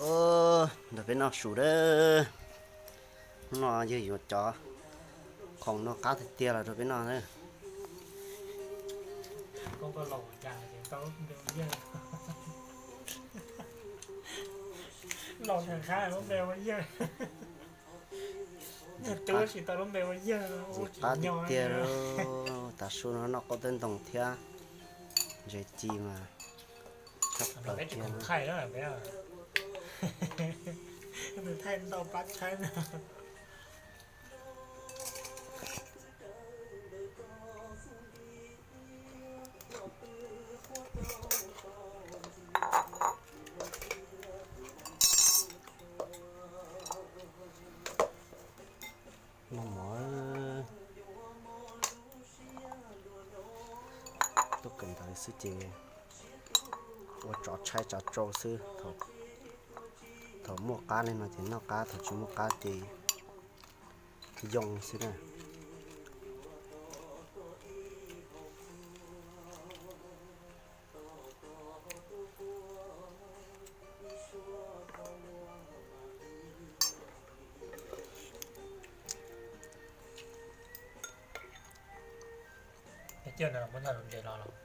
Ntawm peb noj su dab. Hnub no yawg yuav cov khoom no qab tiag tiag los rau peb noj na. Los tag qab lub npe ua yawg. Yawg twb tsis tau lub npe ua yawg. Qab tiag tiag, tav su no noj qaub tawb ntoo thiab ntses ci mas tshaj plaws tiag. Thaij ntau pab tshaib na. Noj mov tuaj kawm ntawv xwb ces ua tsov tshaib tsav tsau xwb. Thaum muaj qab li no ces noj qab, thaum tsis muaj qab ces yoo xwb na. Coj no muab noj ntses los los.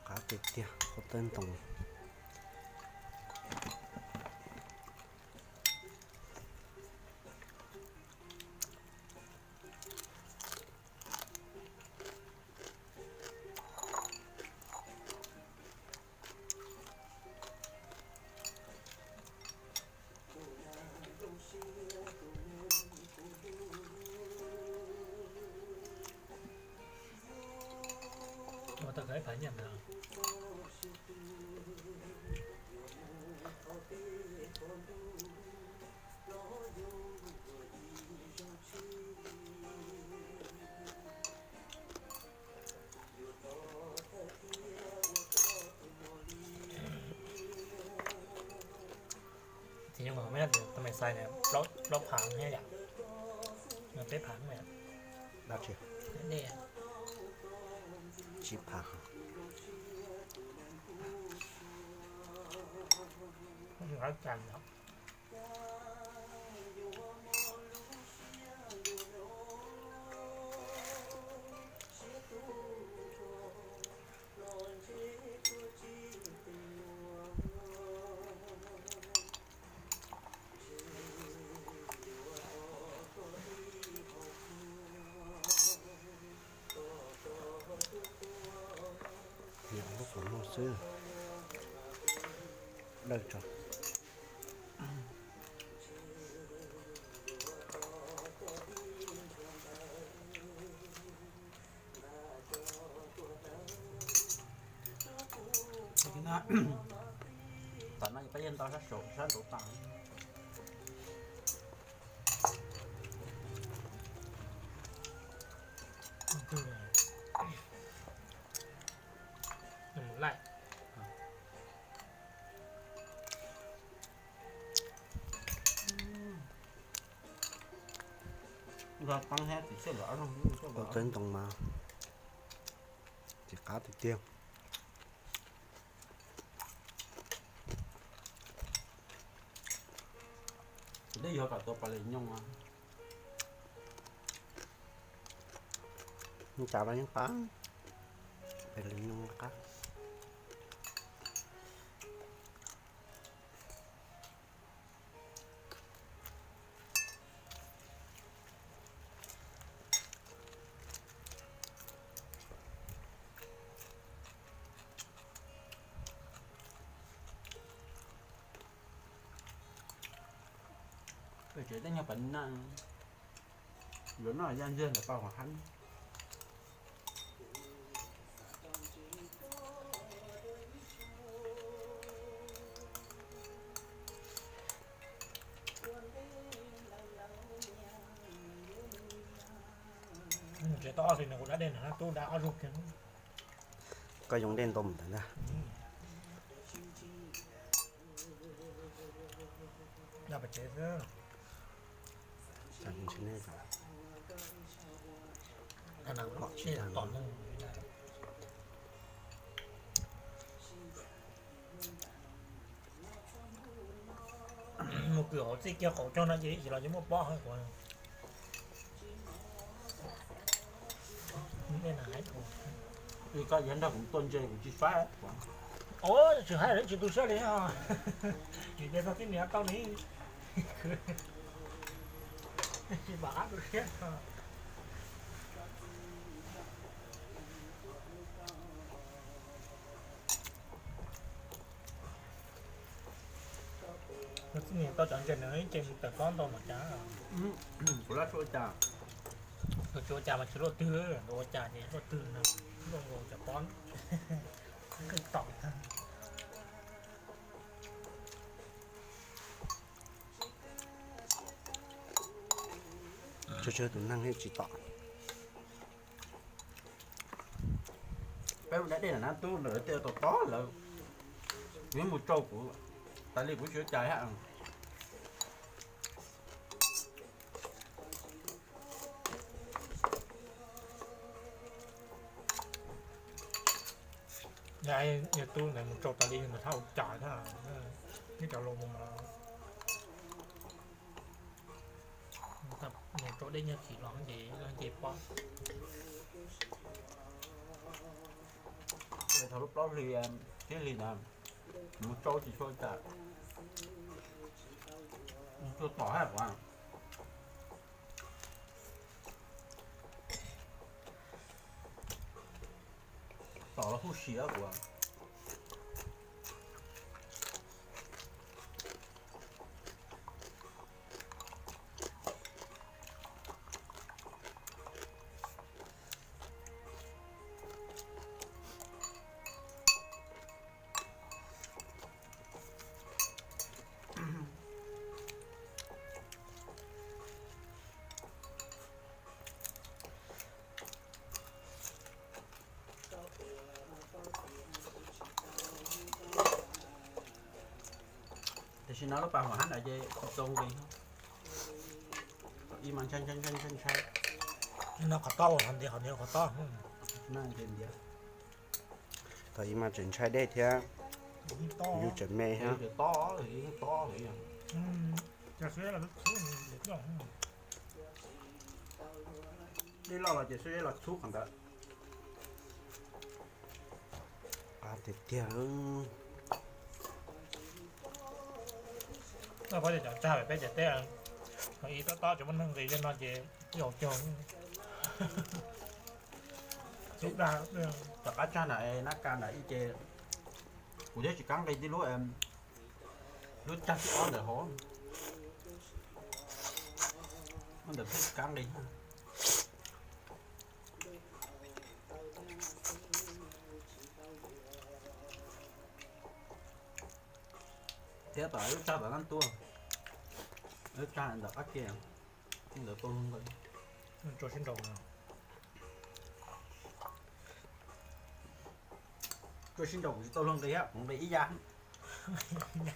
Qab tiag tiag, qaub tawb ntoo. Ua tau kawg ib phav nyiaj ntawd. Tsis nyuaj, tau mej xais plaub phav thiab yom, peb phav. Dab tsi? Tsib phav. Yog lub qhov muag xwb, dawb tso. Tom no peb yeej ntau sab saum sab nraud tas. Laij. Ua teb ntoo mas tsis qab tiag tiag. Twb yog kom tua pos lis nyooj, nyooj cas los yeej qab, pos lis nyooj qab. Pem tsev tej nyuag pos lis na, yuav noj yaj ntxiag ntawm paj huam hab. Tsev tau ob hlis no kuv dab dej no tub dab ob zug kiag. Koj yoo dej ntau mus ntawd ntag. Dab pem tsev xwb. Tsis tau tom no. Mus kwm hauv txij kiag qaum cog no ces ib chim los yeej muaj pob hauv kuv. Koj yuav nrog kuv tuaj ntse kuv tsis faib. Tsis hais tsis tu siab li. Vim tias txog tib niam tau li, tsis pom qab tu siab. Txij niam tau cov ntses no ces mus tawm pob ntau mas cas. Kuv lab tsis ua cas. Tsis ua cas mas tsis luaj twg, ua cas ces luaj twg no, luaj nkaus cov pob, nqis tom. Tsawg tsawg tus neeg tsis tom. Peb mus da dej na tub, lawv tias tom tob lawm. Kuv yuav mus rau kuv, tas li kuv tsis ua cas hab. Yog tub ntawd mus rau tas li mas thab ua cas thiab. Neb cov los mus, mus rau dej nyuag chim los ces los nce pob. Thaum lub plaub hlis, tsib hlis na, mus rau tsis tshua cas. Tsuas tom hab kuv. Tom los huj si kuv. Tam sim no lub pas huam hab ntawd ces tsis tau nqis. Ib mas ntshai ntshai ntshai ntshai ntshai. No qhov tob, qhov ntiav, qhov ntiav qhov tob. Thaum ib mas tseem ntshai dej thiab, yus tseem me thiab. Dej loj los ces sib los txhub qhov ntawd. Qab tiag tiag. Peb cov tsag peb cov teb, ib tob tob tsis muaj neeg nqis li no ces ib hauv caug. Tom qab tsag ntawm nab ka ntawm ib ces kuv thiaj tsis kam nqis tib lub, lub tsag thib ob ntawm hauv. Ntawm peb tsis kam nqis. Thiab tom lub tsag tom nab tuaj, lub tsag ntawm qab ke, ntawd tau lub nqis. Tso sib nraus no. Tso sib nraus kuv tsis tau lub nqis, kuv nqis ib yam.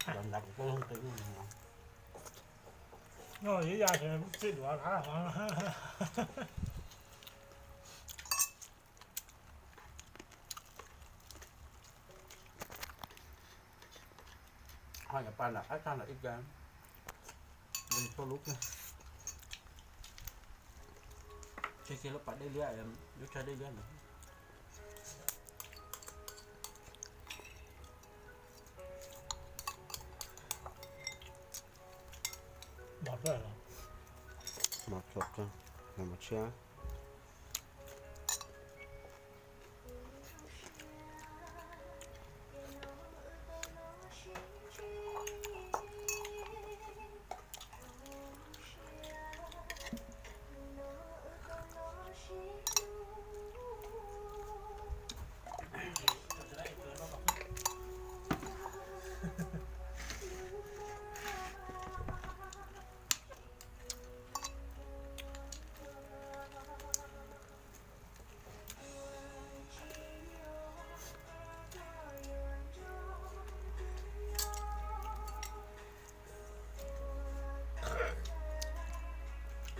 Cov ntawd kuv tau lub nqis. Ib yam txij duav lawm. Ho cov pas ntawm qab tsag ntawm ib ce, tuaj lub, tseg kiag lub pas dej liab, lub tsag dej liab ntawd. Mos txuas, mos tshiab.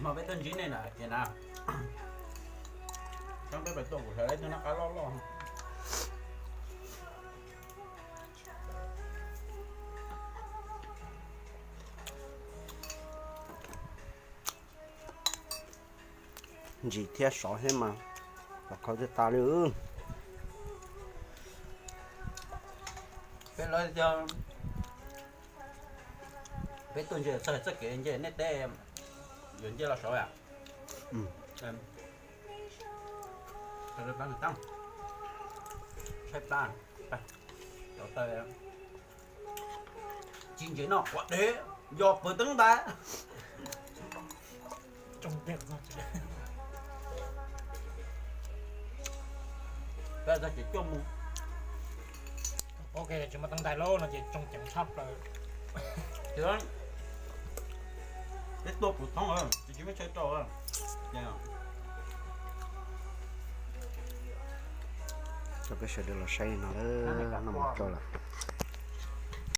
Mas peb tuaj ntsib nej na ces na, tsob peb pais tuaj kuv sawv daws ib tug nab qab loj loj. Ntsim thiab sov thiab mas los khau thiaj tas li. Peb lawv tias peb tuaj ntsia txog txoj kev nce nej teb yuav nce los saud a. Tshaib plab, tsis ntsev no quav dev, yog pawg teeb ntais. Peb txog ces cuaj mus. Tsis muaj teeb ntais lawm no ces tsoo ceev tshaj plaws. Peb tuaj puv thoob, tsis muaj chaw rau. Coj peb sawv daws los saib no, noj mov tso lawm.